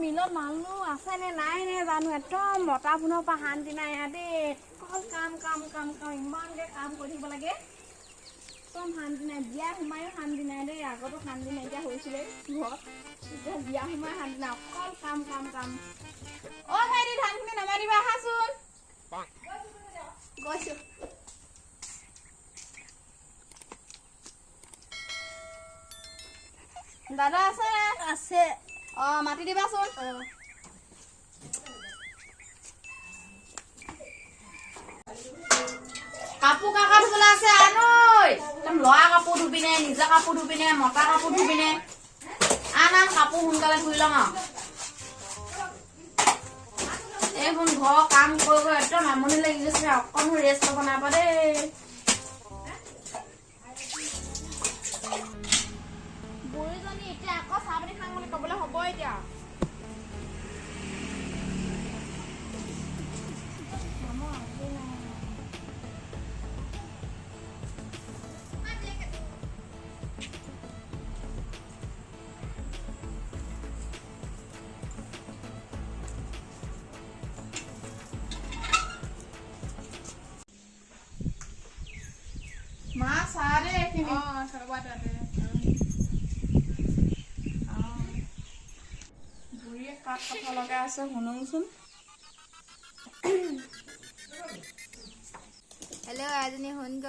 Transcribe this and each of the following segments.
মিলত মানুহ আছে নে নাই নে জানো, একদম মতা ফোনৰ পৰা শান্তি নাই ইয়াতে। অকল কাম কাম কাম কাম, ইমানকৈ কাম কৰি থাকিব লাগে, একদম শান্তি নাই। বিয়া সোমায়ো শান্তি নাই দেই। আগতো শান্তি নাইকিয়া হৈছিলে ঘৰত, এতিয়া বিয়া সোমাই শান্তি নাই, অকল কাম কাম কাম। অ' ভাইটি, ধানখিনি নমাই দিবা আহাচোন। গৈছো। দাদা আছে? আছে। অ, মাতি দিবাচোন। কাপোৰ কাকা ধুবলৈ আছে আন ঐ। একদম ল'ৰা কাপোৰ ধুবিনে, নিজৰ কাপোৰ ধুবিনে, মতা কাপোৰ ধুবিনে? আন আন কাপোৰ সোনকালে ধুই লওঁ আৰু। এইখন ঘৰৰ কাম কৰি কৰি একদম আমনি লাগি গৈছে, অকণো ৰেষ্ট ল'ব নাপাওঁ দেই। বুঢ়ীজনী এতিয়া আকৌ চাহ পানী খাম বুলি ক'বলৈ হ'ব এতিয়া। মা, চাহ দেই এইখিনি। বুঢ়ীয়ে কাক কথা লগাই আছে শুনোচোন। হেল্ল' আইজনী, শুন ক।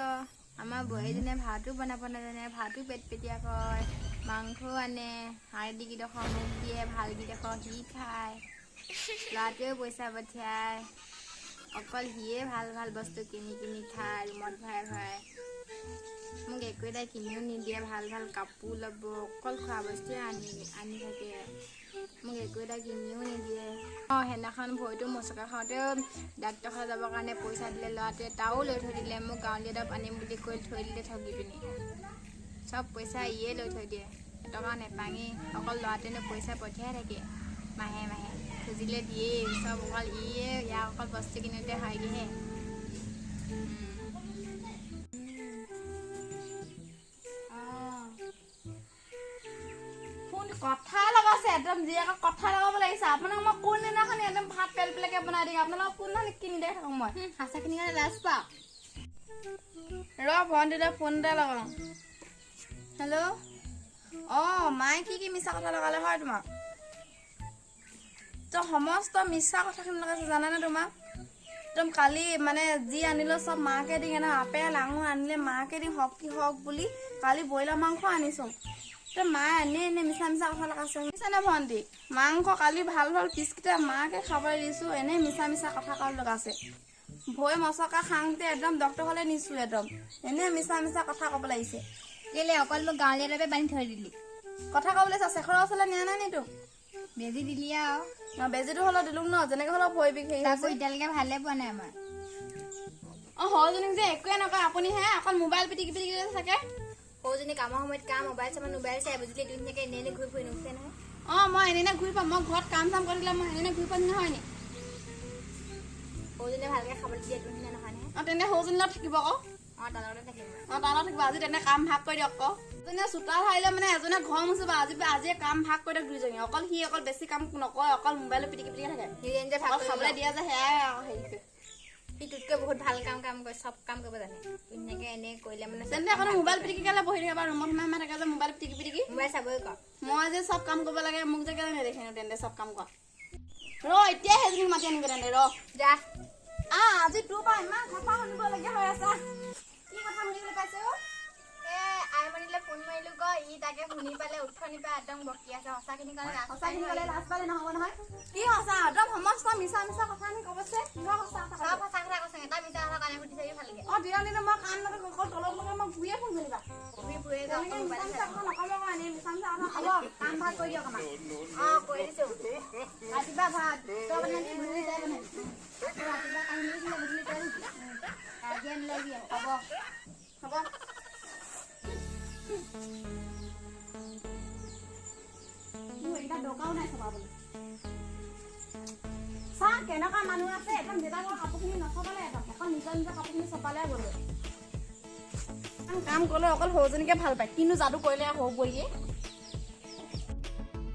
আমাৰ বোৱাৰীজনীয়ে ভাতো বনাব নাজানে, ভাতো পেট পেটীয়া কয়। মাংসও আনে, হাৰ্ডি কেইডোখৰ মোক দিয়ে, ভাল কেইডোখৰ সি খায়। ল'ৰাটোৱেও পইচা পঠিয়ায়, অকল সিয়ে ভাল ভাল বস্তু কিনি কিনি খায় ৰুমত ভৰাই ভৰাই। মোক একো এটা কিনিও নিদিয়ে। ভাল ভাল কাপোৰ ল'ব, অকল খোৱা বস্তুৱে আনি আনি থাকে, মোক একো এটা কিনিও নিদিয়ে। অঁ, সেইদিনাখন ভৰিটো মচকা খাওঁতেও ডাক্তৰ ঘৰত যাবৰ কাৰণে পইচা দিলে ল'ৰাটোৱে, তাও লৈ থৈ দিলে। মোক গাঁৱলীয়া দৰৱ আনিম বুলি কৈ থৈ দিলে ঠগি পিনি। চব পইচা ইয়ে লৈ থৈ দিয়ে, এটকা নেপাঙেই। অকল ল'ৰাটোৱেনো পইচা পঠিয়াই থাকে মাহে মাহে, খুজিলে দিয়েই। চব অকল ইয়ে, ইয়াক অকল বস্তু কিনোতে হয়গেহে। অঁ। ফোন কথা লগাইছে একদম, জীয়েকক কথা লগাব লাগিছে। আপোনাক মই কোনদিনাখনি একদম ভাত পেল পেলাকে বনাই দিম, আপোনালোকক কোনদিনাখনি কিনি দিয়ে থাকোঁ মই। সঁচাখিনি কাৰণে লাজ পাওঁ। ৰ, ভণ্টিলৈ ফোন এটা লগাওঁ। হেল্ল'? অঁ, মায়ে কি কি মিছা কথা লগালে হয় তোমাক? তো সমস্ত মিছা কথাখিনি লগাইছে, জানানে তোমাক? একদম কালি মানে যি আনিলেও চব মাকে দিওঁ, এনে আপেল আঙুৰ আনিলে মাকে দিওঁ, হওক কি হওক বুলি। কালি ব্ৰইলাৰ মাংস আনিছোঁ, তো মায়ে এনেই এনেই মিছা মিছা কথা লগাইছে, শুনিছেনে ভণ্টি? মাংস কালি ভাল ভাল পিচকেইটা মাকে খাবলৈ দিছোঁ, এনেই মিছা মিছা কথা ক'ব লগাইছে। ভৰি মচকা খাওঁতে একদম ডক্টৰ ঘৰলৈ নিছোঁ, একদম এনেই মিছা মিছা কথা ক'ব লাগিছে। কেলে অকল মোক গাঁৱলীয়া দৰৱে বান্ধি থৈ দিলি? কথা ক'বলৈ চেখৰৰ ওচৰলৈ নিয়া নাই নি তোক? বেজি দিলি আৰু। ন, বেজীটো হ'লেও দিলো ন, যেনেকে হ'লেও ভৰি বিষ হেৰি তাকো হৈছে। এতিয়ালৈকে ভালে পোৱা নাই মই। অঁ, সৰুজনীক যে একোৱে নকয় আপুনি, হে অকল মোবাইল পিটিকি পিটিকি থাকে। সৰুজনী কামৰ সময়ত কাম, মোবাইল চাব, মোবাইল চাই, বুজিলি? ধুনীয়াকে এনেই এনেই ঘূৰি ফুৰি নুফুৰে নহয়। অঁ, মই এনেই ঘূৰি পাম, মই ঘৰত কাম চাম কৰি থাকিলে মই এনেই ঘূৰি পাম নহয় নি? সৰুজনীয়ে ভালকে খাবলৈ দিয়ে, ধুনীয়া নহয় নহয়। অঁ, তেনে সৰুজনীৰ লগত থাকিব আকৌ। অঁ, তাৰ লগতে থাকিব। অঁ, তাৰ লগত থাকিব। আজি তেনে কাম ভাগ কৰি দিয়ক আকৌ। এজনীয়ে চোতাল সাৰিলে মানে এজনে ঘৰ মুচিব। আজি আজিয়ে কাম ভাগ কৰি দিয়ক দুইজনী। অকল সি অকল বেছি কাম নকৰে, অকল মোবাইলত পিটিকি পিটিকি থাকে। নিজে নিজে ভাগ অকল কৰি খাবলৈ লওক। দিয়া যে সেয়াই আৰু হেৰি কৰে। সি তোতকৈ বহুত ভাল কাম কাম কৰে, চব কাম কৰিব জানে ধুনীয়াকে। এনেই কৰিলে মানে চব তেন্তে কাম আকৌ ভাগ মোবাইল কৰি পিটিকি কেলে বহি থাকে বা ৰুমত সোমাই সোমাই থাকে যে মোবাইল পিটিকি পিটিকি? মোবাইল চাবই ক। মই যে চব কাম কৰিব লাগে, মোক যে কেলে নেদেখেনো তেন্তে চব কাম কৰা? ৰ, এতিয়াই সেইজনীক মাতি আনিব তেন্তে, ৰ। যা। আহ, আজি তোৰ পৰা ইমান কথা শুনিবলগীয়া হৈ আছে। কি কথা শুনিবলৈ পাইছো? এ আইমণিলৈ ফোন মাৰিলো গ, ই তাকে শুনি পালে, উঠনি পাই একদম বকি আছে। সঁচাখিনি কাৰণে লাজ সঁচাখিনি ক'লে লাজ পালে নহ'ব নহয়। কি সঁচা? একদম সমস্ত মিছা মিছা কথা আনি ক'বছে। কিহৰ সঁচা কথা চব কৈছে? সঁচা কথা কৈছে, এটা মিছা কথা কাৰণে সুধি চাবি ভালকে। অ, দিনৰ দিনে মই কাম নকৰো, অকল তলত লগাই মই ঘূৰিয়ে ফুৰিম যেনিবা। ঘূৰি ফুৰে যে তেনেকে অকল মিছা মোবাইল মিছা চাই। কথা নক'ব আকৌ, এনেই মিছা মিছা কথা ক'ব। কাম ভাগ কৰি দিয়ক আমাক। অ, কৰি দিছো। ৰাতিপুৱা ভাত তই বনাবি, গধূলি তই বনাবি। আকৌ ৰাতিপুৱা কাহিনী দিলে গধূলি তই দিবি। কাজিয়া নালাগিবি আৰু। হ'ব হ'ব। মোৰ এইকেইটা দৰকাৰো নাই চপাবলৈ। চা, কেনেকুৱা মানুহ আছে, একদম দেউতাকৰ কাপোৰখিনি নচপালে, একদম অকল নিজৰ নিজৰ কাপোৰখিনি চপালে গ'লো। কাম কৰিলে অকল সৰুজনীকে ভাল পায়। কিনো যাদু কৰিলে সৰু বুঢ়ীয়ে?